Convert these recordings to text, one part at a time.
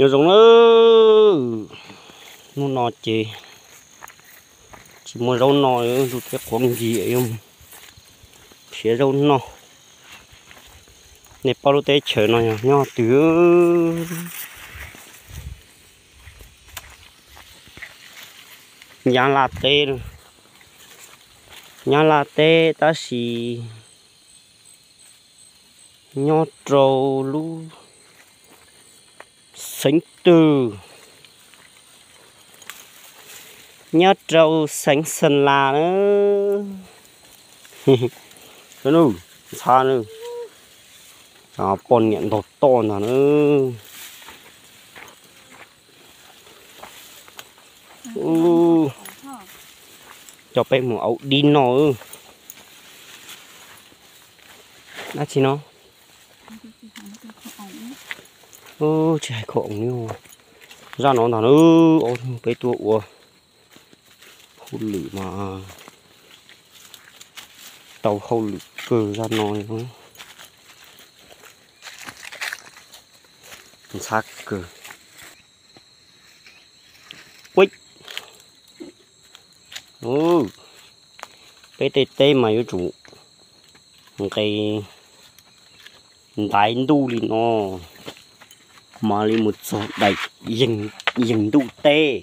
Nyob zoo nawb, hnub no ces tsis muaj zaub noj, ntuj teb quav nkiag, yuav mus nrhiav zaub noj. Nej paub lub teb chaws no yog nyob twg? Nyab Laj teb, Nyab Laj teb tab sis nyob rau lub xeev twg? Nyob rau xeev Xeeb Las na. Nws ntxhab nws, poj niam ntaug toj ntag na. Coj peb mus auv dib noj. Dab tsi no? Tsis hais khoom li. Zaj no ntag na, ob hnub peb tuaj ua hauj lwm mas tau hauj lwm kawg zaj no. Ntxhab kawg. Peb tej teb mas yuav tsum nqes ntaiv ntuj li no mam li mus txog daim yees ntuj teb.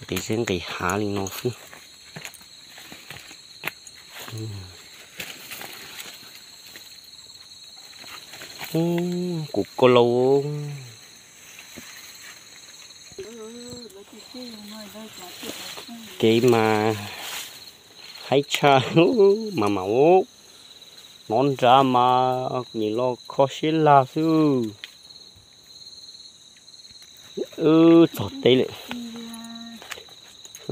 Nqis seb nqis hav li no xwb. Kuv ko lau. Kev mas haib tshaj, mas mas ub, nov nrad mas nim los kho siab lag xwb. Wb txog teb lawm.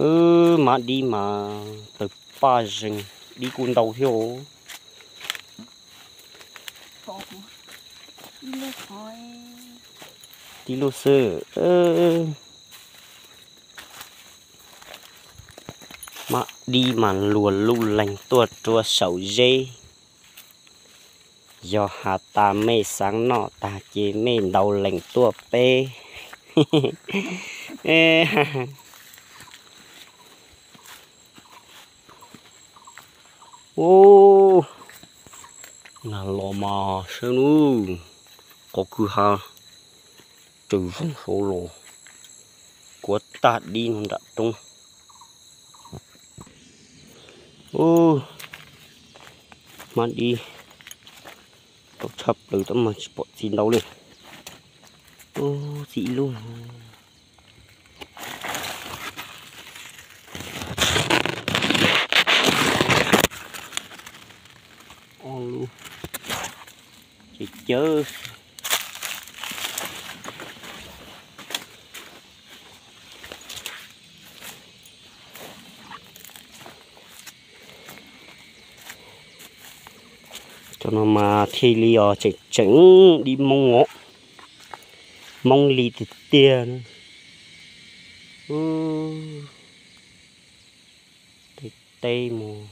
Wb mab dib mas tawg paj zeeg, dib kuj ntau thiab os. Tib lub xwb. Mab dib mas luag lub leeg tuaj rua saum zeb. Yog has tas mej xaav noj tag ces mej ntaus lees tuaj peb. Ub, nag los mas saib nub, qhov kwj ha raws zoo saud los kuav tag dib no nram roob. Ub, mab dib tau tshaj plaws tab mas tsis pom txiv ntau li. Ub, txiv ib lub. Ob lub. Ces cawv. Cov no mas thiaj li os, tseem tseem dib Moob os. Moob li tiag tiag. Teb mus.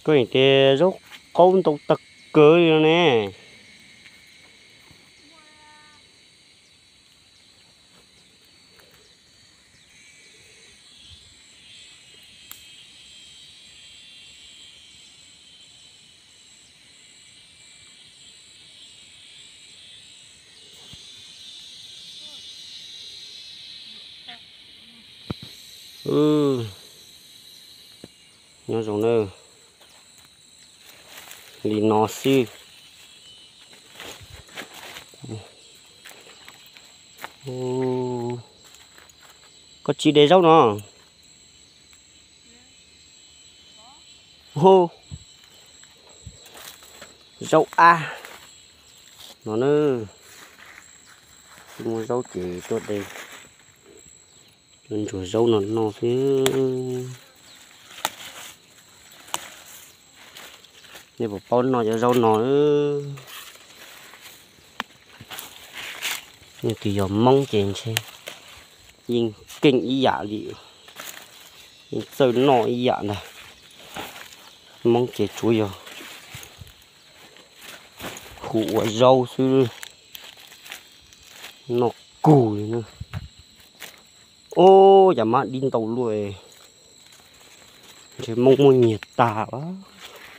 Koj niam tias zaub qaub ntau tag kawg li no ne. Nyob zoo na. Li no xwb. Koj tsis de zaub no? Zaub ab no na. Tsis muaj zaub ces tuaj de ntsuag zaub no noj xwb. Nej puas paub noj cov zaub no? Nej twb yog Hmoob ces ntshe yeej keej ib yam li, yeej txawj noj ib yam ntag. Hmoob ces tsuav yog hu ua zaub xwb, noj kug li na. Ub, cas mab dib ntau luaj, ntshe Hmoob muab nyiag tag lawm.